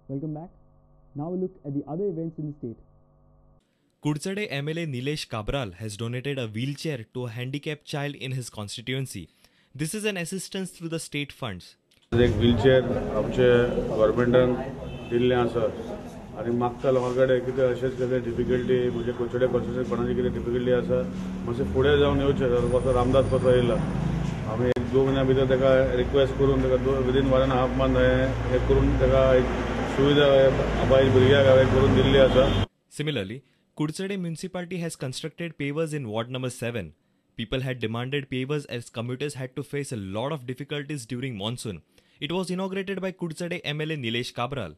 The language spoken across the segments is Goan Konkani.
Welcome back. Now we look at the other events in the state. Kudchade MLA Nilesh Cabral has donated a wheelchair to a handicapped child in his constituency. This is an assistance through the state funds. एक व्हीलचेअर आमचे गव्हर्मेंटान दिल्लें आसा आनी मागता लोकां कडेन कितें अशेंच कितें डिफिकल्टी म्हणजे कुडचडे कॉन्स्टिट्युएन्सी कोणाची कितें डिफिकल्टी आसा मातशें फुडें जावन येवचें. कसो रामदास कसो येयला आमी एक 2 म्हयन्या भितर ताका रिक्वेस्ट करून ताका विदीन 1.5 मंथ हें करून ताका एक सुविधा बायल भुरग्याक हांवें करून दिल्ली आसा. Similarly, Kudchade municipality has constructed pavers in ward number 7. People had demanded pavers as commuters had to face a lot of difficulties during monsoon. It was inaugurated by Kudchade MLA Nilesh Cabral.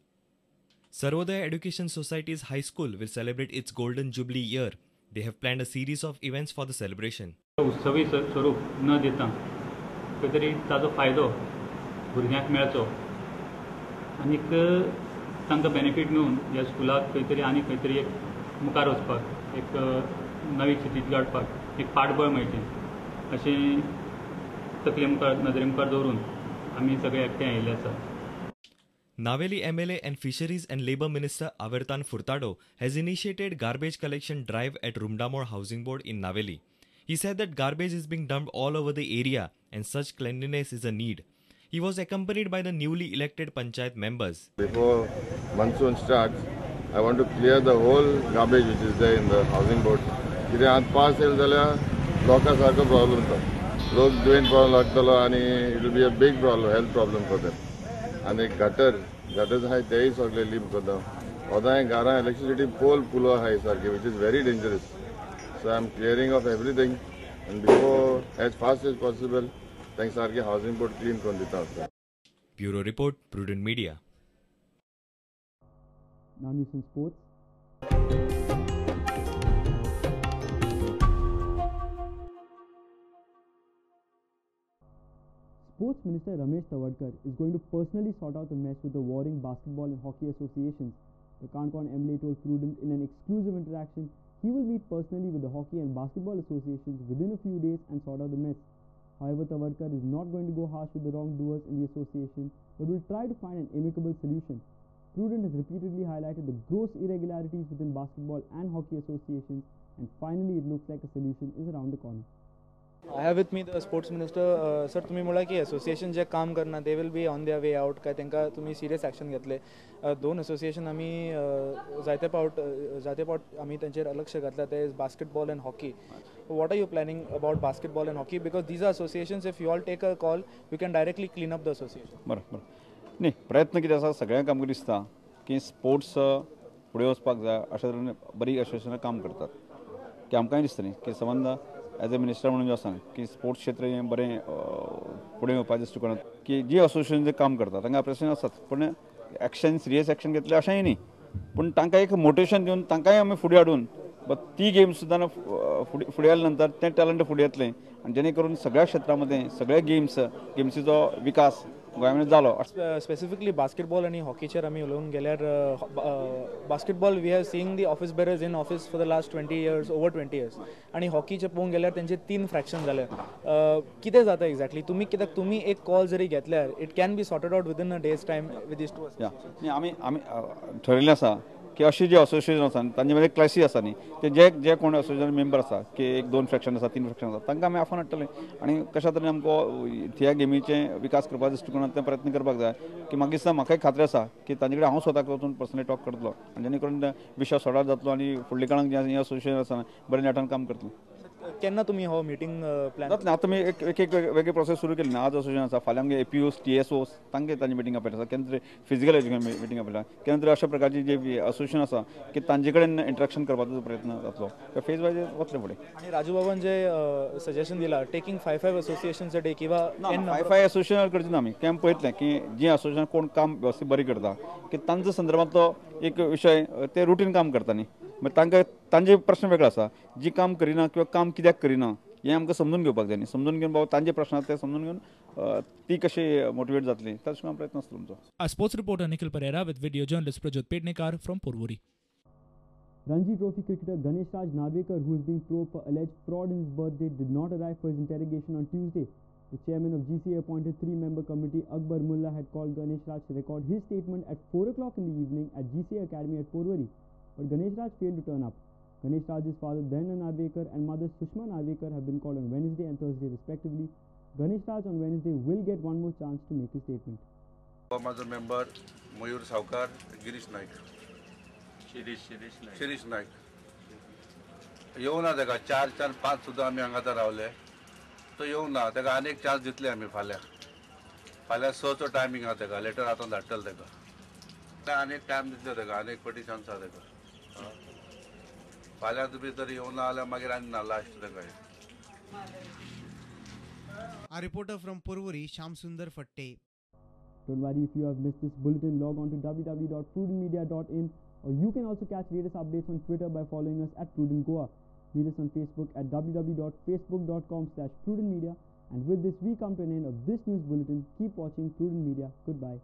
Sarvodaya Education Society's high school will celebrate its golden jubilee year. They have planned a series of events for the celebration. उत्सवी स्वरूप न देता खंय तरी ताजो फायदो भुरग्यांक मेळचो आनीक तांकां बेनिफीट मेळून ह्या स्कुलाक खंय तरी आनी खंय तरी एक मुखार वचपाक एक नवी स्थितीत गाठपाक एक पाठबळ मेळचें अशें तकले मुखार नदरे मुखार दवरून आमी सगळे एकठांय आयिल्ले आसा. Naveli MLA and Fisheries and Labour Minister Avertan Furtado has initiated garbage collection drive at Rumdamol Housing Board in Naveli. He said that garbage is being dumped all over the area and such cleanliness is a need. He was accompanied by the newly elected panchayat members. Before monsoon starts, I want to clear the whole garbage which is there in the housing board. कितें आतां पास येयलो जाल्यार लोकां सारको प्रॉब्लम तो लोक दुयेंत पडोंक लागतलो आनी it will be a big problem, health problem for them. आनी गटर गटर्स आहाय तेय सगळे लीप करता. ओदांय घरां इलेक्ट्रिसिटी पोल पुलो आहाय सारके which is very dangerous. So I am clearing off everything and before as fast as possible तांकां सारकें हावजींग बोर्ड क्लीन करून दिता. Bureau report, Prudent Media. Now news on sports. Sports Minister Ramesh Tawadkar is going to personally sort out the mess with the warring basketball and hockey associations. The Canacona MLA told Prudent in an exclusive interaction he will meet personally with the hockey and basketball associations within a few days and sort out the mess. However, Tawadkar is not going to go harsh with the wrongdoers in the association but will try to find an amicable solution. Prudent has repeatedly highlighted the gross irregularities within basketball and hockey associations, and finally it looks like a solution is around the corner. I have with me the sports minister. Sir, तुम्ही म्हणला की असोसिएशन जे काम करना they will be on their way out, काय तांकां तुमी सिरियस एक्शन घेतले. दोन असोसिएशन आमी जायते पावट आमी तांचेर लक्ष घातला, ते is basketball and hockey. What are you planning about basketball and hockey, because these are associations if you all take a call you can directly clean up the association. बरें बरें न्ही, प्रयत्न कितें आसा सगळ्यांक आमकां दिसता की स्पोर्ट्स फुडें वचपाक जाय अशा तरेन बरीं असोसिएशनां काम करतात की आमकांय दिसता न्ही की संबंद एज अ मिनिस्टर म्हणून जे आसा की स्पोर्ट्स क्षेत्र हें बरें फुडें येवपाचें दृश्टिकोणांत की जी असोसिएशन जे काम करता तांकां अप्रिसिएशन आसात, पूण एक्शन सिरियस एक्शन घेतलें अशेंय न्ही, पूण तांकां एक मोटिवेशन दिवन तांकांय आमी फुडें हाडून ती गेम सुद्दां फुडें आयले नंतर तें टॅलंट फुडें येतलें आनी जेणे करून सगळ्या क्षेत्रां मदें सगळ्या गेम्सीचो विकास गोंयांत जालो. स्पेसिफिकली बास्केटबॉल आनी हॉकीचेर आमी उलोवंक गेल्यार basketball we have seen the office bearers in office for the last 20 years, over 20 years. आनी हॉकीचे पळोवंक गेल्यार तेंचे 3 फ्रॅक्शन जाले. कितें जाता एक्झॅक्टली तुमी कित्याक तुमी एक कॉल जरी घेतल्यार it can be sorted out within a day's time with these two. आमी आमी ठरयल्लें आसा की अशी जी असोसिएशन आसा तांचे मदीं क्लॅशीस आसा न्ही, ते जे जे कोण असोसिएशन मेंबर आसा की 1 2 फ्रॅक्शन आसा 3 फ्रॅक्शन आसा तांकां आमी आफोवन हाडटले आनी कशा तरेन आमकां ह्या गेमीचें विकास करपा दृश्टिकोणांतल्यान प्रयत्न करपाक जाय की म्हाका दिसता म्हाकाय खात्री आसा की तांचे कडेन हांव स्वताक वचून पर्सनली टॉक करतलो आनी जेणे करून विशय सॉर्ट आवट जातलो आनी फुडल्या काळांत जें हें असोसिएशन आसा बरें नेटान काम करतलें. केन्ना तुमी हो मिटींग प्लॅन जातलें? आतां आमी एक एक वेगळी प्रोसेस सुरू केली ना. आज असोसिएशन आसा, फाल्यां आमगे एपीओस टीएसओस तांकां तांची मिटींग आपयला आसा, केन्ना तरी फिजिकल एज्युकेशन मिटींग आपयला, केन्ना तरी अशा प्रकारची जे असोसिएशन आसा की तांचे कडेन इंटरेक्शन करपाचो प्रयत्न जातलो, फेज वायज वतलें फुडें. आनी राजू बाबान जे सजेशन दिला टेकिंग 5-5 असोसिएशन्स अ डे किंवा 5-5 असोसिएशन करचे ना आमी, की आमी पळयतलें की जी असोसिएशन कोण काम वेवस्थीत बरें करता की तांच्या संदर्भांतलो एक विशय ते रुटीन काम करता न्ही, मागीर तांकां तांचे प्रश्न वेगळे आसा, जी काम करिना किंवा काम कित्याक करिना हें आमकां समजून घेवपाक जाय न्ही, समजून घेवन बाबा तांचे प्रश्न आसा ते समजून घेवन ती कशी मोटिवेट जातली ताचे प्रयत्न आसतलो तुमचो. Sports reporter Nikhil Pereira with video journalist Prajyot Pednekar from Porvorim. Ranji Trophy cricketer Ganesh Raj Narvekar, who is being probed for alleged fraud in his birth date, did not arrive for his interrogation on Tuesday. The chairman of GCA appointed 3-member committee Akbar Mullah had called Ganesh Raj to record his statement at 4 o'clock in the evening at GCA Academy at Porvorim, but Ganesh Raj failed to turn up. Ganesh Raj's father Dayanand Narvekar and mother Sushma Narvekar have been called on Wednesday and Thursday respectively. Ganesh Raj on Wednesday will get one more chance to make his statement. माझो मेंबर मयूर सावकार, गिरीश नाईक, शिरीष नाईक येवना ताका 4 4 5 सुद्दां आमी हांगा आतां रावले, तो येवना. ताका आनी एक चान्स दितले आमी. फाल्यां फाल्यां 6चो टायमींग आहा ताका, लेटर आतां धाडटले ताका. आनी एक टायम दितले ताका, आनी एक फावटी चान्स आहा ताका. फाल्यां तुमी जर येवना जाल्यार मागीर आनी ना लास्ट ताका. Our reporter from Porvorim, Shyam Sundar Fatte. Don't worry if you have missed this bulletin, log on to www.prudentmedia.in, or you can also catch latest updates on Twitter by following us at Prudent Goa. Meet us on Facebook at www.facebook.com/prudentmedia. And with this, we come to an end of this news bulletin. Keep watching Prudent Media. Goodbye.